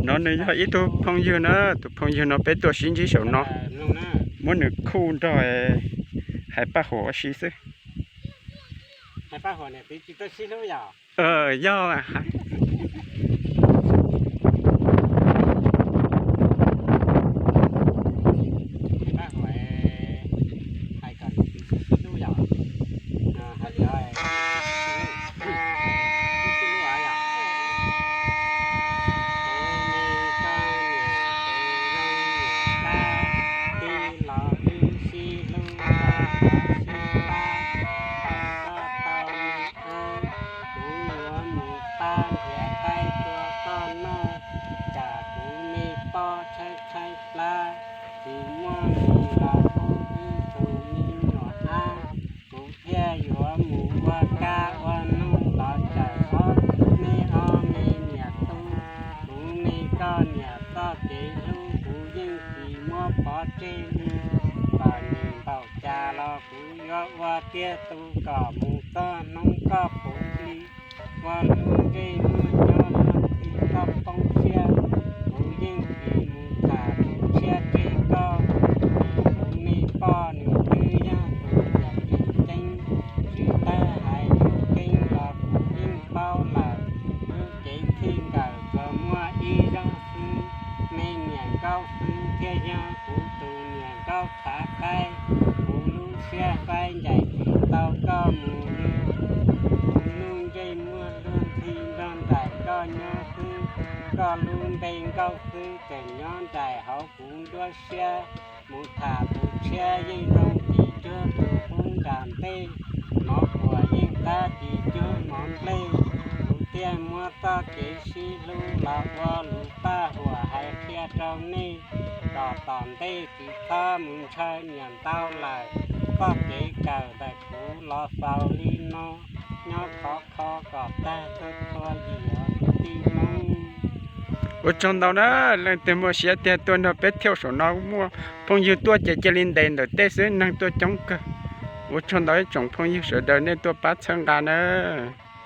No nws yog ib tug phooj ywg na, tus phooj ywg no peb tuaj sib ntsib saum no, muab nws khuj nrog hais paj huam ua si xwb. Yog Kuv yuav mus pab nrhiav qaib rau koj noj, tsam kuv me poj tshaib tshaib plab, tsis muaj neeg los pub wb tus me nyuam ab. Kuv thiaj yuav mus ua kab ua noog los txawm ob me ob me niam tub, kuv me koj niam txoj kev hlub kuv yeej tsis muab pov tseg li. Kom nws npaum cas los kuv yuav ua tiag tus kom mus txog hnub koj puv hli. Ua lub ntsej muag nyob luag ti koj poob siab, kuv yeej tsis mus tham tus tshiab tseg koj. Kuv me poj nws twb yog tus yam tseem ceeb, tsis tag hais lus keeb los kuv yeej paub lawm. Lub cev txij nkawm tsuas muaj ib zaug xwb, me niam nkauj xwb thiaj yog kuv tus niam nkauj khav qaib. Kuv lub siab faib ncaim tsis tau koj mus li. Kuv lub ntsej muag luag ntxhi nrog nraim koj nyob xwb, koj lub npe nkauj xwb tseem nyob nraim hauv kuv nruab siab. Mus tham tus tshiab yeej zoo tsis cuag tus pub nram ntej, mov kuam yeej qab tsis cuag mov nplej. Kuv thiaj muab txoj kev sib hlub los ua lus paj huam hais qhia rau nej, kom tom ntej tsis txhob mus ntshaw niam ntau lawm. Txoj kev kawm ntawm kuv los xaus li no, nyob khov kho kom tag txhua txhua yim os kwv tij Hmoob. Ua tsaug ntau na, leej twg muaj siab tiag tuaj nrog peb thiaj saum no, muaj phooj ywg tuaj ces cia li ntes ntawm tej xwb, neeg tuaj coob kawg. Ua tsaug ntau ib tsoom phooj ywg sawv daws nej tuaj pab txhawb nqa na.